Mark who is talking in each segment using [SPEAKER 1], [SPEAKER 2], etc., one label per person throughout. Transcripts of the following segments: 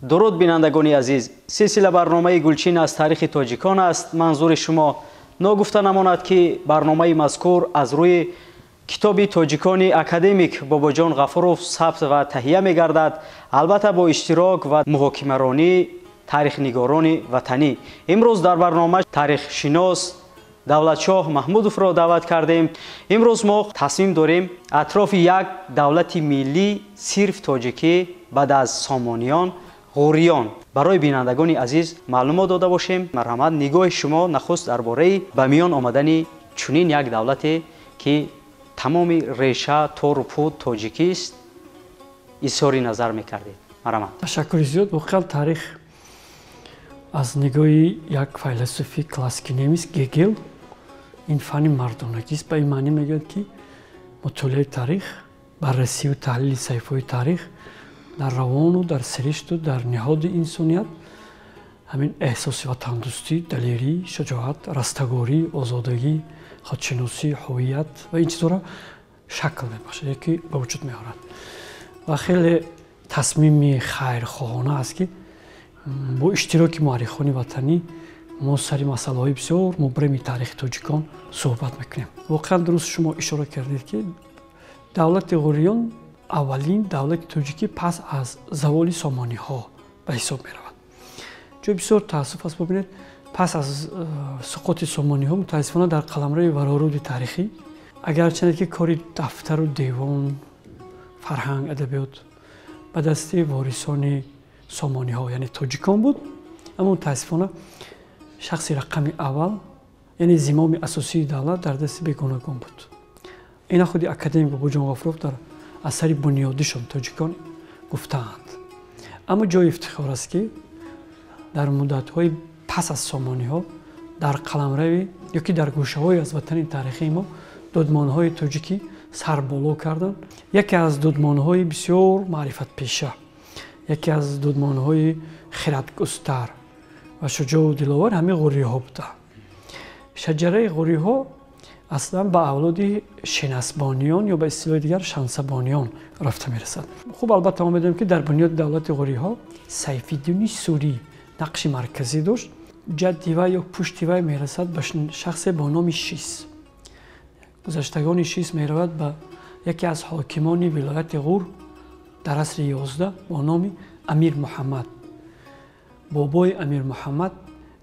[SPEAKER 1] Дуруд, бинандагони азиз. Силсила барномаи Гулчин аз таърихи тоҷикон аст манзури шумо. Ногуфта намонад, ки барномаи мазкур аз рӯи китоби тоҷикони академик Бобоҷон Ғафуров сабт ва таҳия мегардад, албатта бо иштирок ва муҳокимаронии таърихнигорони ватанӣ. Имрӯз дар барнома таърихшинос Давлатшоҳ Маҳмудовро даъват кардем. Имрӯз мо тасмим дорем атрофи як давлати миллӣ, сирф тоҷикӣ, баъд аз Сомониён, Ғуриён, барои бинандагони азиз маълумот дода бошем. Марҳамат, нигоҳи шумо нахуст дар бораи ба миён омадани чунин як давлате, ки тамоми реша, тору пуд тоҷикист, изҳори назар мекардед. Марҳамат.
[SPEAKER 2] Ташаккури зиёд. Воқеан, таърих аз нигоҳи як файласуфи классики немис Гегел ин фанни мардонагист. Ба ин маънӣ мегӯяд, ки мутолиаи таърих, баррасию таҳлили саҳифаҳои таърих дар равону дар сиришту дар ниҳоди инсоният ҳамин эҳсоси ватандӯстӣ, далерӣ, шуҷоат, растагорӣ, озодагӣ, худшиносӣ, ҳувият ва ин чизҳоро шакл мебахшад яки ба вуҷуд меорад. Ва хеле тасмими хайрхоҳона аст, ки бо иштироки муаррихони ватанӣ мо сари масъалаҳои бисёр мубрами таърихи тоҷикон суҳбат мекунем. Воқеан, дуруст шумо ишора кардед, ки давлати Ғуриён аввалин давлати тоҷикӣ пас аз заволи Сомониҳо ба ҳисоб меравад. Ҷои бисёр таассуф аст, бубинед, пас аз суқути Сомониҳо, мутаассифона, дар қаламрави вароруди таърихӣ, агарчанде ки кори дафтару девон, фарҳанг, адабиёт ба дасти ворисони Сомониҳо, яъне тоҷикон буд, аммо мутаассифона шахси рақами аввал, яъне зимоми асосии давлат дар дасти бегонагон буд. Ина худи академик Бобоҷон Ғафуров дар асари бунёдишон «Тоҷикон» гуфтаанд. Аммо ҷои ифтихор аст, ки дар муддатҳои пас аз Сомониҳо дар қаламрави ё ки дар гӯшаҳое аз ватани таърихии мо дудмонҳои тоҷикӣ сарболо карданд. Яке аз дудмонҳои бисёр маърифатпеша, яке аз дудмонҳои хиратгустар ва шуҷоу диловар ҳамин ғуриҳо буданд. Шаҷараи ғуриҳо аслан ба авлоди шинасбониён ё ба истилоҳи дигар шансабониён рафта мерасад. Хуб, албатта, мо медонем, ки дар бунёди давлати ғуриҳо Сайфиддини Сурӣ нақши марказӣ дошт. Ҷадди вай ё пушти вай мерасад ба шахсе бо номи Шис. Гузаштагони Шис меравад ба яке аз ҳокимони вилояти Ғур дар асри 11 бо номи Амир Муҳаммад. Бобои Амир Муҳаммад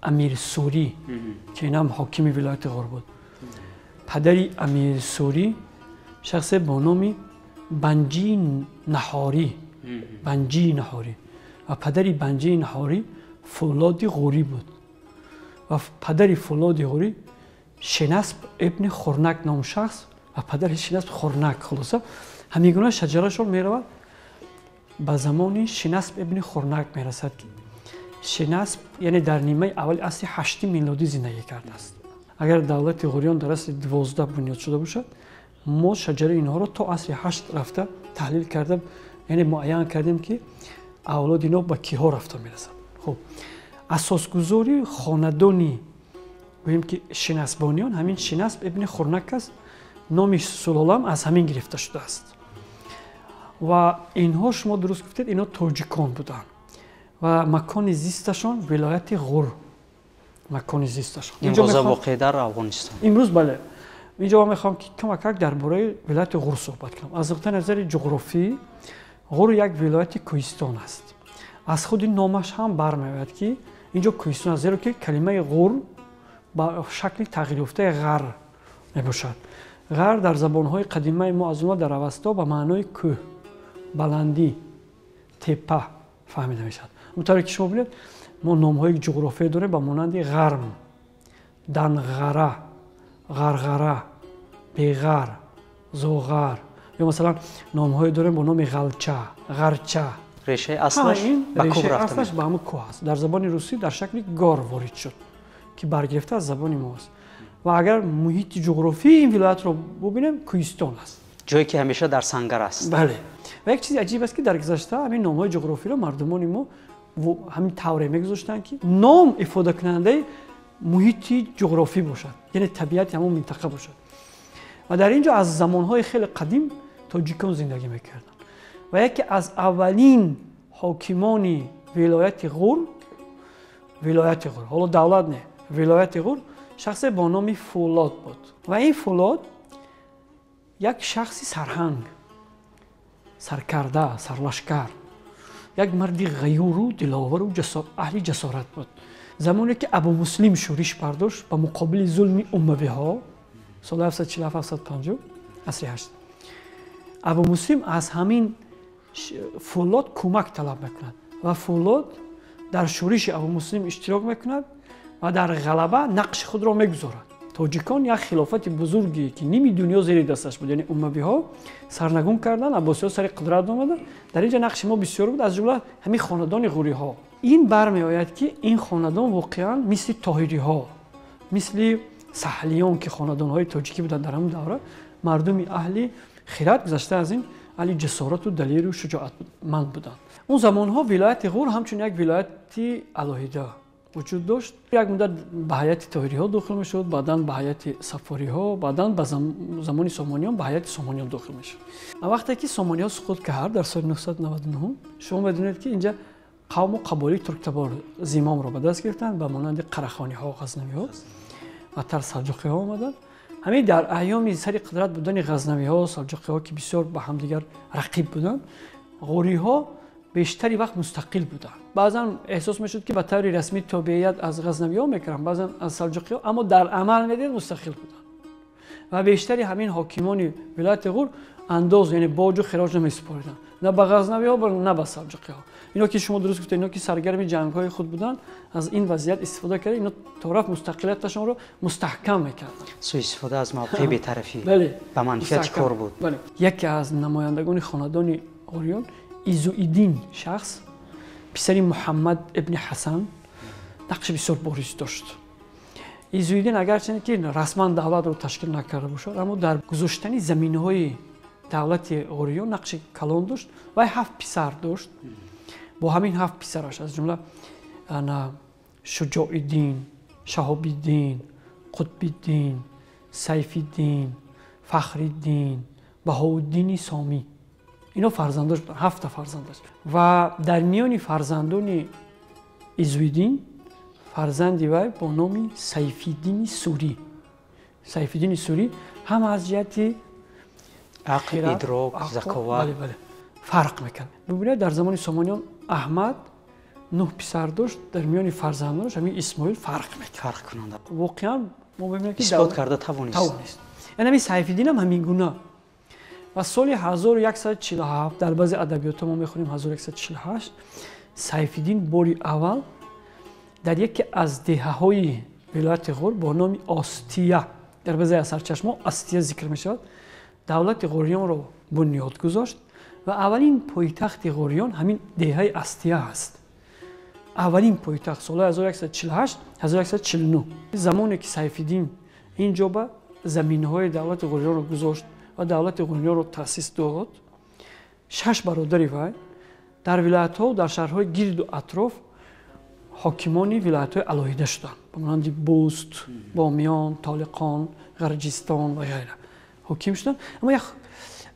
[SPEAKER 2] Амир Сурӣ, ки инам ҳокими вилояти Ғур буд. Падари Амир Сурӣ шахсе бо номи Банҷии Наҳорӣ, Банҷии Наҳорӣ, ва падари Банҷии Наҳорӣ Фӯлоди Ғурӣ буд ва падари Фӯлоди Ғурӣ Шинасб ибни Хурнак ном шахс ва падари Шинасб Хурнак. Хулоса, ҳамин гуна шаҷарашон меравад, ба замони Шинасб ибни Хурнак мерасад, ки Шинасб, яъне, дар нимаи аввали асри ҳашти милодӣ зиндагӣ кардааст. Агар давлати Ғуриён дар асри 12 бунёд шуда бошад, мо шаҷараи инҳоро то асри ҳашт рафта таҳлил карда, яъне муайян кардем, ки авлоди инҳо ба киҳо рафта мерасад. Хуб, асосгузори хонадони, гӯем ки, шинасбониён ҳамин Шинасб ибни Хурнак аст. Номи сулолаам аз ҳамин гирифта шудааст. Ва инҳо, шумо дуруст гуфтед, инҳо тоҷикон буданд ва макони зисташон вилояти Ғур, макони зисташон.
[SPEAKER 1] Имрӯза воқеъ дар Афғонистон.
[SPEAKER 2] Имрӯз, бале. Инҷо ман мехоҳам, ки камакак дар бораи вилояти Ғур суҳбат кунам. Аз нуқтаи назари ҷуғрофӣ Ғур як вилояти кӯҳистон аст. Аз худи номаш ҳам бармеояд, ки инҷо кӯҳистон аст, зеро ки калимаи Ғур ба шакли тағйирёфтаи ғар мебошад. Ғар дар забонҳои қадимаи мо, аз ҷумла дар Авасто, ба маънои кӯҳ, баландӣ, теппа фаҳмида мешавад. Ҳамонтавре ки шумо бинед, мо номҳои ҷуғрофие дорем ба монанди Ғарм, Данғара, Ғарғара, Беғар, Зоғар, ё масалан номҳое дорем бо номи Ғалча, Ғарча.
[SPEAKER 1] Решаи аслаш ба кӯҳ рафта.
[SPEAKER 2] Аслаш ба ҳамун кӯҳ аст. Дар забони русӣ дар шакли гор ворид шуд, ки баргирифта аз забони мо аст. Ва агар муҳити ҷуғрофии ин вилоятро бубинем, кӯҳистон аст.
[SPEAKER 1] Ҷое ки ҳамеша дар сангар аст.
[SPEAKER 2] Бале. Ва як чизи аҷиб аст, ки дар гузашта ҳамин номҳои ҷуғрофиро мардумони мо ҳамин тавре мегузоштанд, ки ном ифодакунандаи муҳити ҷуғрофӣ бошад, яъне табиати ҳамон минтақа бошад. Ва дар ин ҷо аз замонҳои хеле қадим тоҷикон зиндагӣ мекарданд ва яке аз аввалин ҳокимони вилояти Ғур, вилояти Ғур, ҳоло давлат не, вилояти Ғур, шахсе бо номи Фулод буд. Ва ин Фулод як шахси сарҳанг, саркарда, сарлашкар, як марди ғаюру диловару аҳли ҷасорат буд. Замоне ки Абумуслим шӯриш бардошт ба муқобили зулми умавиҳо соли 747-750 асри 8, Абумуслим аз ҳамин Фулод кӯмак талаб мекунад ва Фулод дар шӯриши Абумуслим иштирок мекунад ва дар ғалаба нақши худро мегузорад. Тоҷикон як хилофати бузурге ки ними дунё зери дасташ буд, яъне умавиҳо сарнагун карданд, аббосиҳо сари қудрат омаданд. Дар инҷа нақши мо бисёр буд, аз ҷумла ҳамин хонадони ғуриҳо. Ин бармеояд ки ин хонадон воқеан мисли тоҳириҳо, мисли саҳлиён ки хонадонҳои тоҷикӣ буданд дар ҳамон давра, мардуми аҳли хират, гузашта аз ин аҳли ҷасорату далеру шуҷоатманд буданд. Он замонҳо вилояти Ғур ҳамчун як вилояти алоҳида вуҷуд дошт. Як муддат ба ҳайати тоҳириҳо дохил мешуд, баъдан ба ҳайати сафориҳо, баъдан ба замони сомониён ба ҳайати сомониён дохил мешуд. Вақте ки сомониҳо суқут кард дар соли 999, шумо медонед ки инҷа қавму қабоили турктабор зимомро ба даст гирифтанд, ба монанди қарахониҳо, ғазнавиҳо ва тар салҷуқиҳо омаданд. Ҳамин дар айёми сари қудрат будани ғазнавиҳо, салҷуқиҳо ки бисёр ба ҳамдигар рақиб буданд, ғуриҳо бештари вақт мустақил буданд. Баъзан эҳсос мешуд ки ба таври расмӣ тобеият аз ғазнавиҳо мекарданд, баъзан аз салҷуқиҳо, аммо дар амал медид мустақил буданд. Ва бештари ҳамин ҳокимони вилояти Ғур андоз, яъне боҷу хироҷ намесупориданд, на ба ғазнавиҳо, на ба салҷуқиҳо. Ино ки шумо дуруст гуфтед, ино ки саргарми ҷангҳои худ буданд, аз ин вазъият истифода карда, ино тораф мустақилияташонро мустаҳкам мекарданд.
[SPEAKER 1] Суистифода аз мавқеи бетарафӣ ба манфиати кор буд.
[SPEAKER 2] Яке аз намояндагони хонадони ғуриён Изуиддин шахс, писари Муҳаммад ибни Ҳасан, нақши бисёр бориз дошт. Изуиддин агарчанде ки расман давлатро ташкил накарда бошад, аммо дар гузоштани заминҳои давлати ғуриён нақши калон дошт. Вай 7 писар дошт. Бо ҳамин 7 писараш, аз ҷумла Шуҷоиддин, Шаҳобиддин, Қутбиддин, Сайфиддин, Фахриддин, Баҳоуддини Сомӣ, ино фарзандош буданд, 7 фарзандаш. Ва дар миёни фарзандони Изуиддин фарзанди вай бо номи Сайфиддини Сурӣ. Сайфиддини Сурӣ ҳам аз ҷиҳати
[SPEAKER 1] ақл, идрок, заковат
[SPEAKER 2] фарқ мекард. Бибинед, дар замони сомониён Аҳмад 9 писар дошт, дар миёни фарзандонаш ҳамин Исмоил фарқ мекард.
[SPEAKER 1] Фарқкунанда.
[SPEAKER 2] Воқеан мо мебинем ки
[SPEAKER 1] исбот карда тавонист.
[SPEAKER 2] Яъне ҳамин Сайфиддин ҳам ҳамин гуна. Ва соли 1147 дар баъзе адабиётҳо мо мехонем 1148 Сайфиддин бори аввал дар яке аз деҳаҳои вилояти Ғур бо номи Остия, дар баъзе аз сарчашмаҳо Астия зикр мешавад, давлати ғуриёнро бунёд гузошт ва аввалин пойтахти ғуриён ҳамин деҳаи Астия аст. Аввалин пойтахт соли 1148-1149. Замоне ки Сайфиддин ин ҷо ба заминҳои давлати ғуриёнро гузошт ва давлати ғуриёнро таъсис дод, 6 бародари вай дар вилоятҳо дар шаҳрҳои гирду атроф ҳокимони вилоятҳои алоҳида шуданд, ба монанди Буст, Бомиён, Толиқон, Ғарҷистон ва ғайра ҳоким шуданд. Аммо як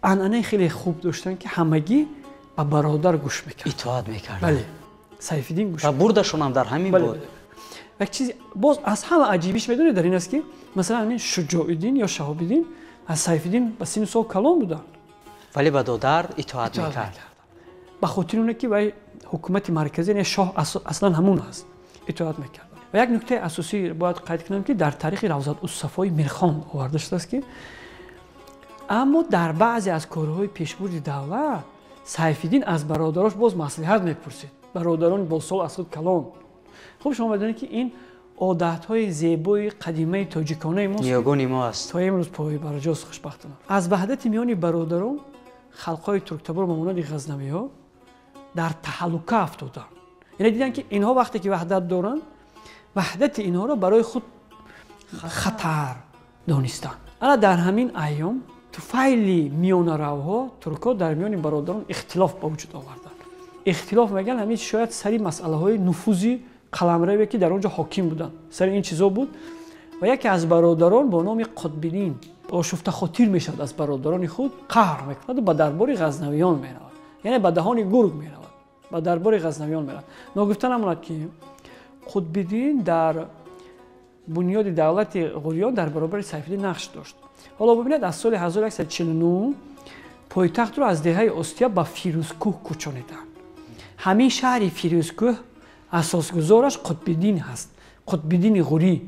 [SPEAKER 2] анъанаи хеле хуб доштанд ки ҳамагӣ ба бародар гӯш мекарданд,
[SPEAKER 1] итоат мекарданд.
[SPEAKER 2] Бале, Сайфиддин гӯш
[SPEAKER 1] ва бурдашонам дар ҳамин буд.
[SPEAKER 2] Як чизи боз аз ҳама аҷибиш медонед дар ин аст ки масалан ҳамин Шуҷоиддин ё Шаҳобиддин аз Сайфиддин ба синну сол калон буданд,
[SPEAKER 1] вале ба додар итоат мекард.
[SPEAKER 2] Ба хотири оне ки вай ҳукумати марказӣ, яъне шоҳ аслан ҳамун аст, итоат мекард. Ва як нуктаи асосӣ бояд қайд кунам ки дар таърихи Равзат-ус-Сафои Мирхон оварда шудааст ки аммо дар баъзе аз корҳои пешбурди давлат Сайфиддин аз бародарош боз маслиҳат мепурсид, бародарони босол аз худ калон. Хуб, шумо медонед ки ин одатҳои зебои қадимаи тоҷиконаи мост,
[SPEAKER 1] ниёгони мо аст,
[SPEAKER 2] то имрӯз пойбарҷост хушбахтона. Аз ваҳдати миёни бародарон халқҳои турктабор ба монанди ғазнавиҳо дар таҳаллука афтоданд. Яъне диданд ки инҳо вақте ки ваҳдат доранд, ваҳдати инҳоро барои худ хатар донистанд. Ана дар ҳамин айём туфайли миёнаравҳо туркҳо дар миёни бародарон ихтилоф ба вуҷуд оварданд. Ихтилоф мегӯянд ҳамин шояд сари масъалаҳои нуфузи қаламраве ки дар он ҷо ҳоким буданд, сари ин чизо буд. Ва яке аз бародарон бо номи Қутбиддин ошуфтахотир мешавад, аз бародарони худ қаҳр мекунад ва ба дарбори ғазнавиён меравад, яъне ба даҳони гург меравад. Ба дарбори ғазнавиён меравад. Ногуфта намонад, ки Қутбиддин дар бунёди давлати Ғуриён дар баробари Сайфиддин нақш дошт. Ҳоло бубинед, аз соли 1149 пойтахтро аз деҳаи Остия ба Фирӯзкӯҳ кӯчониданд. Ҳамин шаҳри Фирӯзкӯҳ асосгузораш Қутбиддин ҳаст, Қутбиддини Ғурӣ,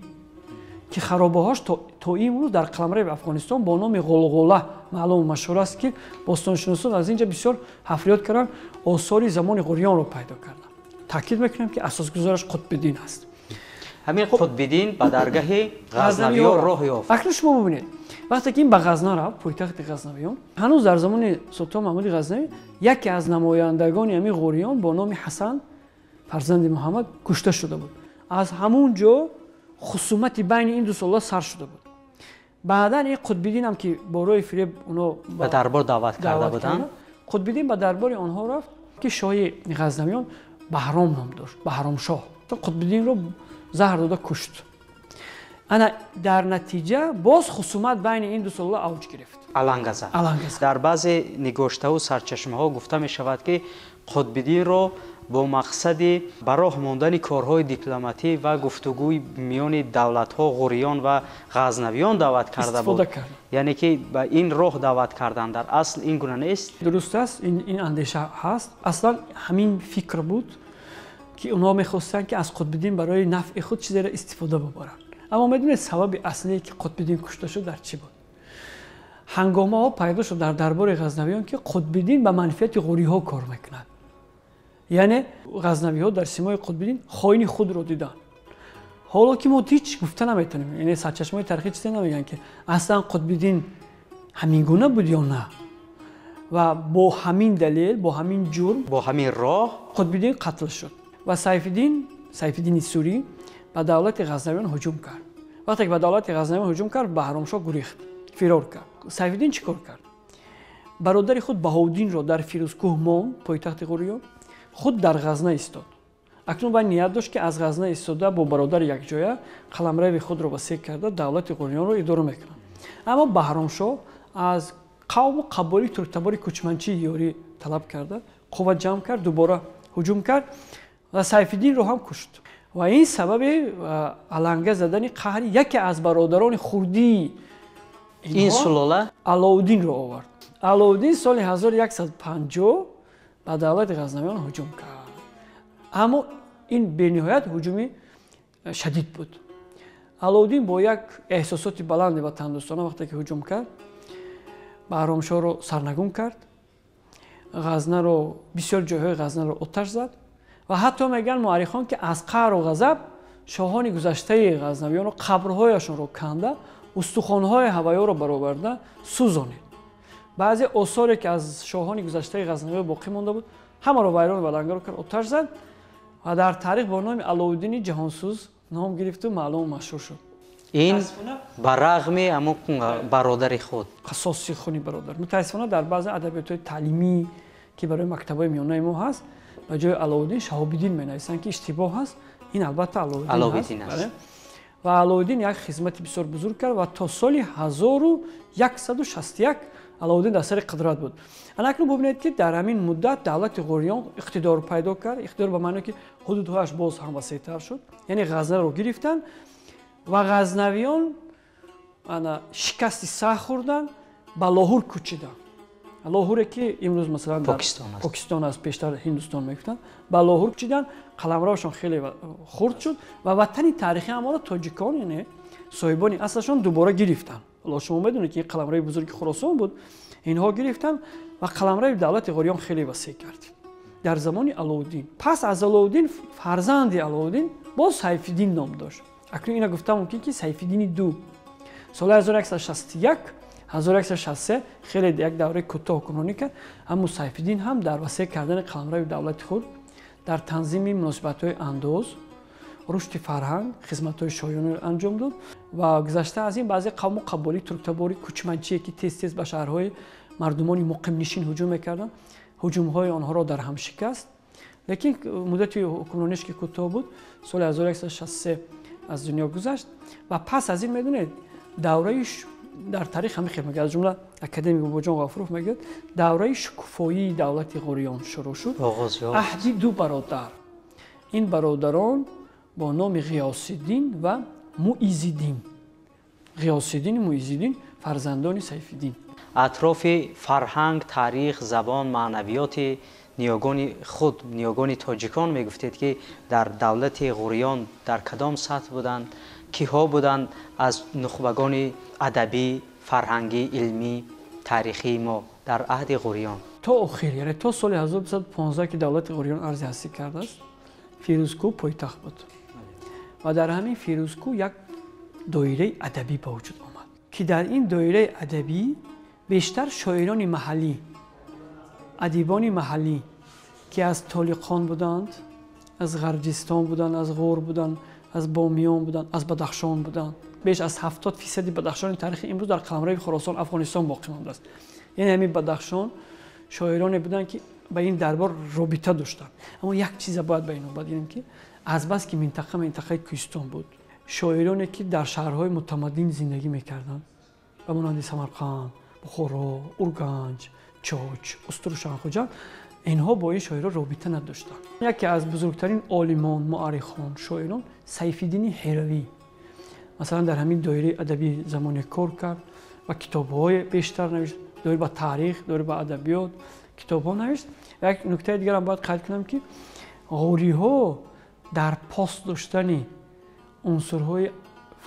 [SPEAKER 2] ки харобаҳош то имрӯз дар қаламрави Афғонистон бо номи Ғулғула маълуму машҳур аст, ки бостоншиносон аз инҷа бисёр ҳафриёт карданд, осори замони ғуриёнро пайдо карданд. Таъкид мекунем, ки асосгузораш Қутбиддин аст.
[SPEAKER 1] Ҳамин Қутбиддин ба даргаҳи ғазнавиён роҳ ёфт.
[SPEAKER 2] Акнун шумо бубинед, вақте ки ин ба Ғазна рафт, пойтахти ғазнавиён, ҳанӯз дар замони султон Маҳмуди Ғазнавӣ яке аз намояндагони ҳамин ғуриён бо номи Ҳасан, фарзанди Муҳаммад, кушта шуда буд. Аз ҳамун ҷо хусумати байни ин ду сулола сар шуда буд. Баъдан ин Қутбиддинам, ки бо роҳи фиреб оно
[SPEAKER 1] ба дарбор даъват карда буданд,
[SPEAKER 2] Қутбиддин ба дарбори онҳо рафт, ки шоҳи ғазнавиён Баҳром ном дошт, Баҳромшоҳ. Қутбиддинро заҳр дода кушт. Ана дар натиҷа боз хусумат байни ин ду сулола авҷ гирифт.
[SPEAKER 1] Аланга зад. Дар баъзе нигоштаву сарчашмаҳо гуфта мешавад, ки Қутбиддинро бо мақсади ба роҳ мондани корҳои дипломатӣ ва гуфтугӯи миёни давлатҳо ғуриён ва ғазнавиён даъват карда буд, яъне ки ба ин роҳ даъват кардан. Дар асл ин гуна нест?
[SPEAKER 2] Дуруст аст, ин андеша ҳаст. Аслан ҳамин фикр буд, ки онҳо мехостанд, ки аз Қутбиддин барои нафъи худ чизеро истифода бубаранд. Аммо медонед, сабаби аслие, ки Қутбиддин кушта шуд, дар чӣ буд? Ҳангомаҳо пайдо шуд дар дарбори ғазнавиён, ки Қутбиддин ба манфиати ғуриҳо кор мекунад. Яъне ғазнавиҳо дар симои Қутбиддин хоини худро диданд. Ҳоло ки мо ҳеҷ гуфта наметавонем, яъне сарчашмаҳои таърихӣ чизе намегӯянд, ки аслан Қутбиддин ҳамин гуна буд ё на. Ва бо ҳамин далел, бо ҳамин ҷурм,
[SPEAKER 1] бо ҳамин роҳ
[SPEAKER 2] Қутбиддин қатл шуд. Ва Сайфиддин, Сайфиддини Сурӣ, ба давлати ғазнавиён ҳуҷум кард. Вақте ки ба давлати ғазнавиён ҳуҷум кард, Баҳромшоҳ гурехт, фирор кард. Сайфиддин чӣ кор кард? Бародари худ Баҳоуддинро дар Фирӯзкӯҳ монд, пойтахти ғуриён, худ дар Ғазна истод. Акнун вай ният дошт, ки аз Ғазна истода бо бародари якҷоя қаламрави худро васеъ карда давлати ғуриёнро идора мекунад. Аммо Баҳромшоҳ аз қавму қабоили турктабори кӯчманчӣ ёрӣ талаб карда, қувва ҷамъ кард, дубора ҳуҷум кард ва Сайфиддинро ҳам кушт. Ва ин сабаби аланга задани қаҳри яке аз бародарони хурдии
[SPEAKER 1] ин сулола
[SPEAKER 2] Алоуддинро овард. Алоуддин соли 1150 ба давлати ғазнавиён ҳуҷум кард. Аммо ин бениҳоят ҳуҷуми шадид буд. Алоуддин бо як эҳсосоти баланди ватандӯстона вақте ки ҳуҷум кард, Баҳромшоҳро сарнагун кард, Ғазнаро, бисёр ҷойҳои Ғазнаро оташ зад ва ҳатто мегӯянд муаррихон, ки аз қаҳру ғазаб шоҳони гузаштаи ғазнавиёнро қабрҳояшонро канда, устухонҳои ҳавайёро бароварда сӯзонид. Баъзе осоре, ки аз шоҳони гузаштаи ғазнавиё боқӣ монда буд, ҳамаро вайрон ва лангаро кард, оташ зад ва дар таърих бо номи Алоуддини ҷаҳонсӯз ном гирифту маълуму машҳур шуд.
[SPEAKER 1] Ин ба рағми ҳамон бародари худ,
[SPEAKER 2] қасоси хуни бародар. Мутаассифона, дар баъзе адабиётҳои таълимӣ, ки барои мактабҳои миёнаи мо ҳаст, ба ҷои Алоуддин Шаҳобиддин менависанд, ки иштибоҳ ҳаст. Ин албатта Алоуддин аст. Ва Алоуддин як хизмати бисёр бузург кард ва то соли 1161 Алоуддин дар сари қудрат буд. Ана акнун бубинед, ки дар ҳамин муддат давлати ғуриён иқтидор пайдо кард. Иқтидор ба маъное, ки ҳудудҳояш боз ҳам васеътар шуд, яъне Ғазнаро гирифтанд ва ғазнавиён ана шикасти сахт хӯрданд, ба Лоҳур кӯчиданд. Лоҳуре, ки имрӯз масалан Покистон аст, пештар Ҳиндустон мегуфтанд, ба Лоҳур кӯчиданд. Қаламравшон хеле хурд шуд ва ватани таърихи ҳамонро тоҷикон, яъне соҳибони аслашон, дубора гирифтанд. Ҳоло шумо медонед, ки ин қаламрави бузурги Хуросон буд, инҳо гирифтанд ва қаламрави давлати ғуриён хеле васеъ кард дар замони Алоуддин. Пас аз Алоуддин фарзанди Алоуддин боз Сайфиддин ном дошт. Акнун ина гуфта мумкин, ки Сайфиддини ду соли 1161 1163 хеле як давраи кӯтоҳ ҳукмронӣ кард. Аммо Сайфиддин ҳам дар васеъ кардани қаламрави давлати худ, дар танзими муносибатҳои андоз, рушди фарҳанг хизматҳои шоёниро анҷом дод. Ва гузашта аз ин, баъзе қавму қабоили турктабори кӯчманчие, ки тез тез ба шаҳрҳои мардумони муқимнишин ҳуҷум мекарданд, ҳуҷумҳои онҳоро дар ҳам шикаст. Лекин муддати ҳукмрониш ки кӯтоҳ буд, соли 1163 аз дунё гузашт. Ва пас аз ин, медонед, давраи Дар таърих ҳамин хел мегӯяд, аз ҷумла академик Бобоҷон Ғафуров мегӯяд, давраи шукуфоии давлати Ғуриён шурӯъ шуд. Аҳди ду бародар. Ин бародарон бо номи Ғиёсиддин ва Муизиддин. Ғиёсиддин Муизиддин фарзандони Сайфиддин.
[SPEAKER 1] Атрофи фарҳанг, таърих, забон, маънавиёти ниёгони худ, ниёгони тоҷикон мегуфтед, ки дар давлати Ғуриён дар кадом сатҳ буданд, киҳо буданд аз нухбагони адабӣ, фарҳангӣ, илмӣ, таърихии мо дар аҳди Ғуриён?
[SPEAKER 2] То охир, яъне то соли 1215 ки давлати Ғуриён арзи ҳастӣ кардааст, Фирӯзкӯҳ пойтахт буд ва дар ҳамин Фирӯзкӯҳ як доираи адабӣ ба вуҷуд омад, ки дар ин доираи адабӣ бештар шоирони маҳаллӣ, адибони маҳаллӣ, ки аз Толиқон буданд, аз Ғарҷистон буданд, аз Ғур буданд, аз Бомиён буданд, аз Бадахшон буданд. Беш аз 70% Бадахшони таърихи имрӯз дар қаламрави Хуросон, Афғонистон боқӣ мондааст. Яъне ҳамин Бадахшон шоироне буданд, ки ба ин дарбор робита доштанд. Аммо як чиза бояд ба ин навбат гирем, ки азбаски минтақа минтақаи кӯҳистон буд, шоироне ки дар шаҳрҳои мутамаддин зиндагӣ мекарданд, ба монанди Самарқанд, Бухоро, Урганҷ, Чоч, Устурушан, Хуҷанд, инҳо бо ин шоирон робита надоштанд. Яке аз бузургтарин олимон, муаррихон, шоирон Сайфиддини Ҳиравӣ масалан дар ҳамин доираи адабӣ замоне кор кард ва китобҳои бештар навишт, доир ба таърих, доир ба адабиёт китобҳо навишт. Як нуктаи дигарам бояд қайд кунам, ки ғуриҳо дар пос доштани унсурҳои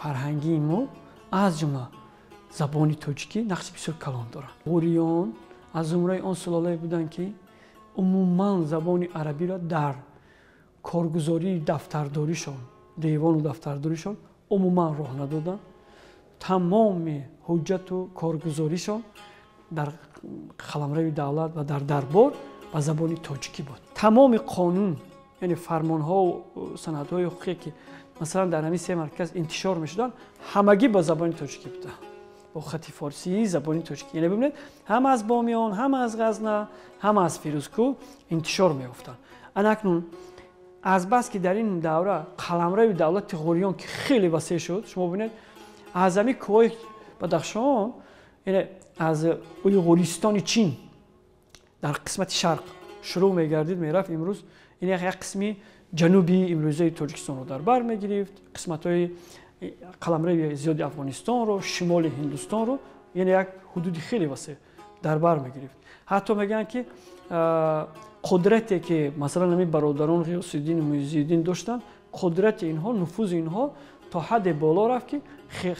[SPEAKER 2] фарҳангии мо, аз ҷумла забони тоҷикӣ, нақши бисёр калон доранд. Ғуриён аз зумраи он сулолае буданд, ки умуман забони арабиро дар коргузории дафтардоришон, девону дафтардоришон умуман роҳ надоданд. Тамоми ҳуҷҷату коргузоришон дар қаламрави давлат ва дар дарбор ба забони тоҷикӣ буд. Тамоми қонун, яъне фармонҳову санадҳои ҳуқуқе, ки масалан дар ҳамин се марказ интишор мешуданд, ҳамагӣ ба забони тоҷикӣ буданд, бо хати форсии забони тоҷикӣ. Яъне бибинед, ҳам аз Бомиён, ҳам аз Ғазна, ҳам аз Фирӯзкӯҳ интишор меёфтанд. Анакнун азбаски дар ин давра қаламрави давлати Ғуриён ки хеле васеъ шуд, шумо бибинед, аз ҳамин кӯҳҳои Бадахшон, яъне аз Уйғуристони Чин дар қисмати шарқ шурӯъ мегардид, мерафт имрӯз ин як қисми ҷануби имрӯзаи Тоҷикистонро дар бар мегирифт, қисматҳои қаламрави зиёди Афғонистонро, шимоли Ҳиндустонро, яъне як ҳудуди хеле васеъ дар бар мегирифт. Ҳатто мегӯянд, ки қудрате ки масалан ҳамин бародарон Ғиёсиддин Муизиддин доштанд, қудрати инҳо, нуфузи инҳо то ҳадде боло рафт, ки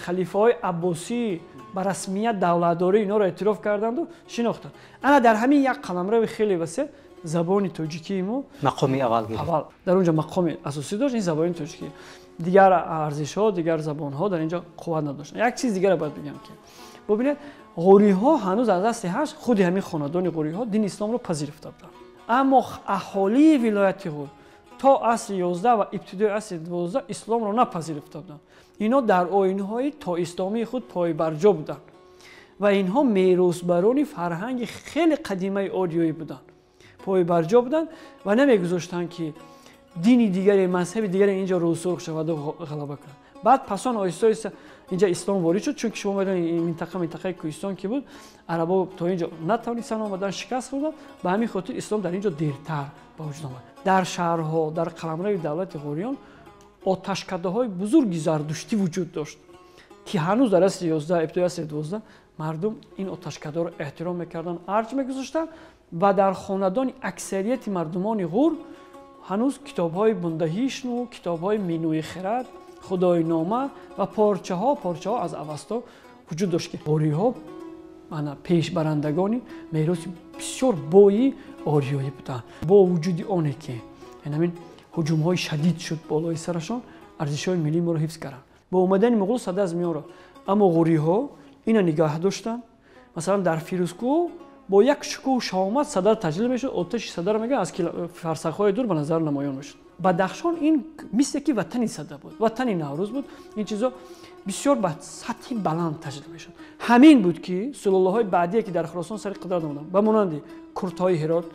[SPEAKER 2] халифаҳои аббосӣ ба расмият давлатдории инҳоро эътироф карданду шинохтанд. Ана дар ҳамин як қаламрави хеле васеъ забони тоҷикии мо
[SPEAKER 1] мақоми аввал гирифт.
[SPEAKER 2] Аввал дар онҷо мақоми асосӣ дошт ин забони тоҷикӣ. Дигар арзишҳо, дигар забонҳо дар инҷо қувват надоштанд. Як чиз дигарро бояд бигӯям, ки бубинед, ғуриҳо ҳанӯз аз асри ҳашт худи ҳамин хонадони ғуриҳо дини исломро пазируфта буданд. Аммо аҳолии вилояти Ғур то асри 11 ва ибтидои асри 12 исломро напазируфта буданд. Инҳо дар оинҳои тоисломии худ пойбарҷо буданд ва инҳо меросбарони фарҳанги хеле қадимаи ориёӣ буданд, пойбарҷо буданд ва намегузоштанд, ки дини дигаре, мазҳаби дигаре инҷо рӯсурх шавад ва ғалаба кунад. Баъд пасон оҳиста оҳиста инҷа ислом ворид шуд, чунки шумо медонед ин минтақа минтақаи кӯҳистон ки буд, арабо то инҷо натавонистанд омадан, шикаст хӯрданд. Ба ҳамин хотир ислом дар инҷо дертар ба вуҷуд омад. Дар шаҳрҳо, дар қаламрави давлати Ғуриён оташкадаҳои бузурги зардуштӣ вуҷуд дошт, ки ҳанӯз дар асри 11, ибтидои асри 12 мардум ин оташкадаро эҳтиром мекарданд, арҷ мегузоштанд ва дар хонадони аксарияти мардумони Ғур ҳанӯз китобҳои Бундаҳишну, китобҳои Минӯи Хирад, Худойнома ва порчаҳо аз Авасто вуҷуд дошт, ки ғуриҳо пешбарандагони мероси бисёр бои ориёӣ буданд. Бо вуҷуди оне ки ҳамин ҳуҷумҳои шадид шуд болои сарашон, арзишҳои миллии моро ҳифз карданд. Бо омадани муғул сада аз миён рафт, аммо ғуриҳо ина нигаҳ доштанд. Масалан дар Фирӯзкӯҳ бо як шукӯҳу шаҳомат сада таҷлил мешуд, оташи садаро мегӯянд аз фарсахҳои дур ба назар намоён мешуд. Бадахшон ин мисле ки ватани сада буд, ватани Наврӯз буд. Ин чизо бисёр ба сатҳи баланд таҷлил мешуд. Ҳамин буд, ки сулолаҳои баъдие, ки дар Хуросон сари қудрат омаданд, ба монанди куртҳои Ҳирот,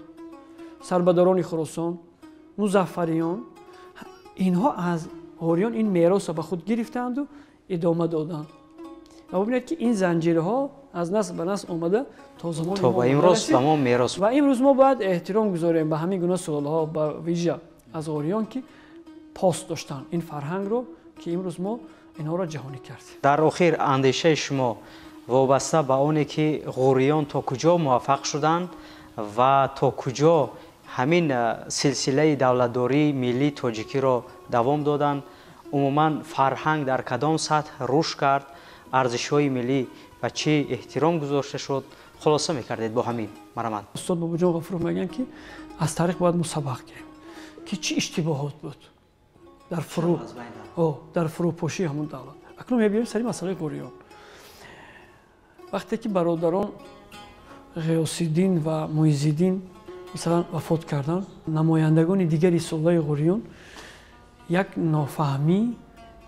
[SPEAKER 2] сарбадорони Хуросон, Музаффариён, инҳо аз ғориён ин меросро ба худ гирифтанду идома доданд. Ва бубинед, ки ин занҷираҳо аз насл ба насл омада то замони
[SPEAKER 1] то ба имрӯз ба мо мерос.
[SPEAKER 2] Ва имрӯз мо бояд эҳтиром гузорем ба ҳамин гуна сулолаҳо, ба вижа аз ғориён, ки пос доштанд ин фарҳангро, ки имрӯз мо инҳоро ҷаҳонӣ кардем.
[SPEAKER 1] Дар охир, андешаи шумо вобаста ба оне, ки ғуриён то куҷо муваффақ шуданд ва то куҷо ҳамин силсилаи давлатдории миллии тоҷикиро давом доданд, умуман фарҳанг дар кадом сатҳ рушд кард, арзишҳои миллӣ ба чӣ эҳтиром гузошта шуд, хулоса мекардед бо ҳамин, марҳамат.
[SPEAKER 2] Устод Бобоҷон Ғафуров мегӯянд, ки аз таърих бояд мо сабақ гирем, ки чӣ иштибоҳот буд дар фурӯпошии ҳамон давлат. Акнун мебиёем сари масъалаи ғуриён. Вақте ки бародарон Ғиёсиддин ва Муиззиддин, масалан, вафот карданд, намояндагони дигари сулолаи ғуриён як нофаҳмӣ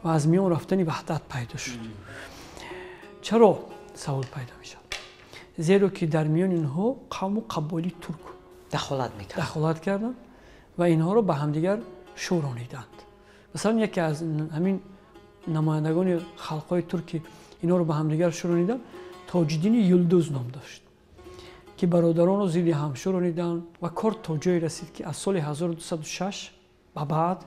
[SPEAKER 2] ва аз миён рафтани ваҳдат пайдо шуд. Чаро савол пайдо мешавад? Зеро ки дар миёни инҳо қавму қабоили турк
[SPEAKER 1] дахолат мекард,
[SPEAKER 2] дахолат карданд ва инҳоро ба ҳамдигар шӯрониданд. Масалан, яке аз ҳамин намояндагони халқҳои турк, ки инҳоро ба ҳамдигар шӯрониданд, Тоҷиддини Юлдуз ном дошт, ки бародаронро зидди ҳам шӯрониданд ва кор то ҷое расид, ки аз соли 1206 ба баъд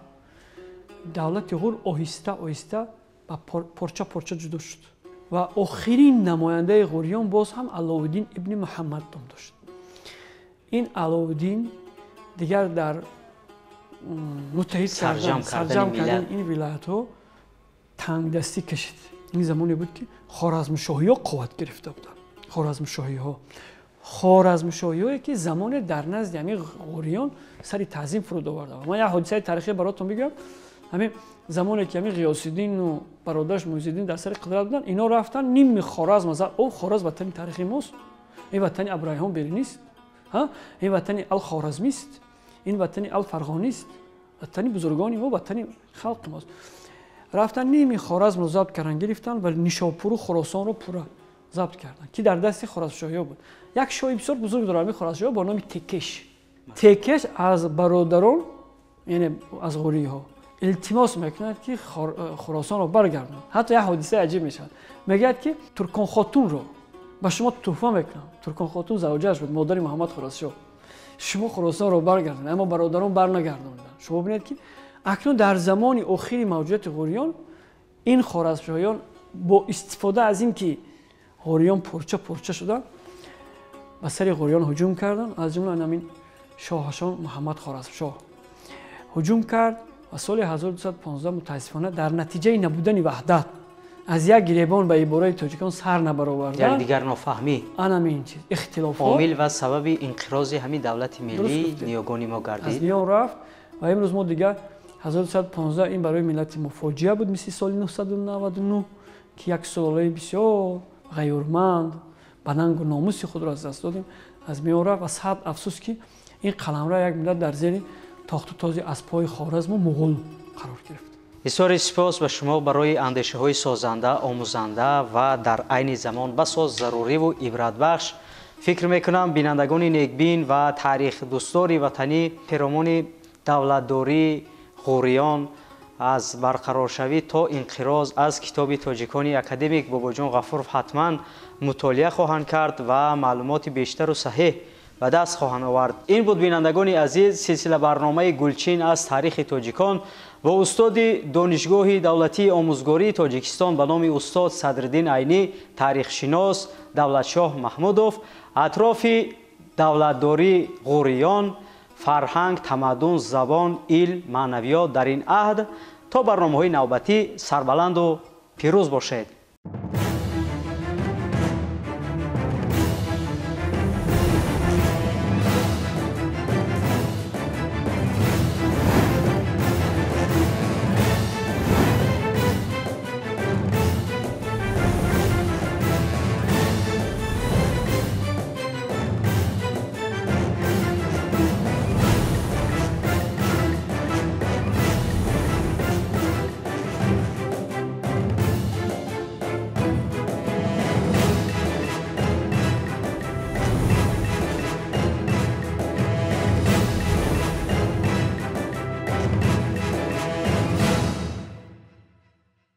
[SPEAKER 2] давлати Ғур оҳиста оҳиста ба порча порча ҷудо шуд ва охирин намояндаи ғуриён боз ҳам Аллоуддин ибни Муҳаммад ном дошт. Ин Аллоуддин дигар дар муттаҳид
[SPEAKER 1] сарҷамъ
[SPEAKER 2] сарҷамъ кардани ин вилоятҳо тангдастӣ кашид. Ин замоне буд, ки хоразмшоҳиҳо қувват гирифта буданд. Хоразмшоҳиҳое, ки замоне дар назди ҳамин ғуриён сари таъзим фуруд оварда. Ман як ҳодисаи таърихӣ баротон бигӯям. Ҳамин замоне ки ҳамин Ғиёсиддину бародараш Муиззиддин дар сари қудрат буданд, ино рафтан ними Хоразм. О, Хоразм ватани таърихи мост, ин ватани Абрайҳон Беринист, ин ватани Алхоразмист, ин ватани Алфарғонист, ватани бузургони мо, ватани халқи мост. Рафтан, ними Хоразмро забт кардан гирифтанд ва Нишопуру Хуросонро пурра забт карданд, ки дар дасти хоразмшоҳиҳо буд. Як шоҳи бисёр бузург дорад ҳамин хоразмшоҳиҳо бо номи Текеш. Текеш аз бародарон, яъне аз ғуриҳо, илтимос мекунад, ки Хуросонро баргардонад. Ҳатто як ҳодисаи аҷиб мешавад. Мегӯяд, ки Турконхотунро ба шумо туҳфа мекунам. Турконхотун завҷааш буд, модари Муҳаммад Хуросшоҳ. Шумо Хуросонро баргардонед. Аммо бародарон барнагардониданд. Шумо бинед, ки акнун дар замони охири мавҷудияти ғуриён ин хоразмшоҳиён бо истифода аз ин ки ғуриён порча порча шуданд, ба сари ғуриён ҳуҷум карданд. Аз ҷумла ҳамин шоҳашон Муҳаммад Хоразмшоҳ ҳуҷум кард ва соли 1215, мутаассифона, дар натиҷаи набудани ваҳдат, аз як гиребон, ба ибораи тоҷикон, сар набаровардан,
[SPEAKER 1] якдигар нофаҳмӣ,
[SPEAKER 2] анамин чиз, ихтилофот
[SPEAKER 1] омил ва сабаби инқирози ҳамин давлати миллӣ ниёгони мо гардид.
[SPEAKER 2] Аз миён рафт ва имрӯз мо дигар 1215 ин барои миллати мо фоҷиа буд, мисли соли 999, ки як сулолаи бисёр ғайюрманд ба нангу номуси худро аз даст додем, аз миён рафт. Ва сад афсӯс, ки ин қаламра як муддат дар зери тохту този аспҳои Хоразму муғул қарор гирифт.
[SPEAKER 1] Бисёри сипос ба шумо барои андешаҳои созанда, омӯзанда ва дар айни замон басо заруриву ибратбахш. Фикр мекунам, бинандагони некбин ва тарихдӯстдори ватанӣ перомони давлатдории ғуриён аз барқароршавӣ то инқироз аз китоби тоҷикони академик Бобоҷон Ғафуров ҳатман мутолиа хоҳанд кард ва маълумоти бештару саҳеҳ ба даст хоҳанд овард. Ин буд, бинандагони азиз, силсила барномаи «Гулчин аз таърихи тоҷикон» бо устоди Донишгоҳи давлатии омӯзгории Тоҷикистон ба номи устод Садриддин Айнӣ, таърихшинос Давлатшоҳ Маҳмудов атрофи давлатдории ғуриён, фарҳанг, тамаддун, забон, илм, маънавиёт дар ин аҳд. То барномаҳои навбатӣ сарбаланду пирӯз бошед.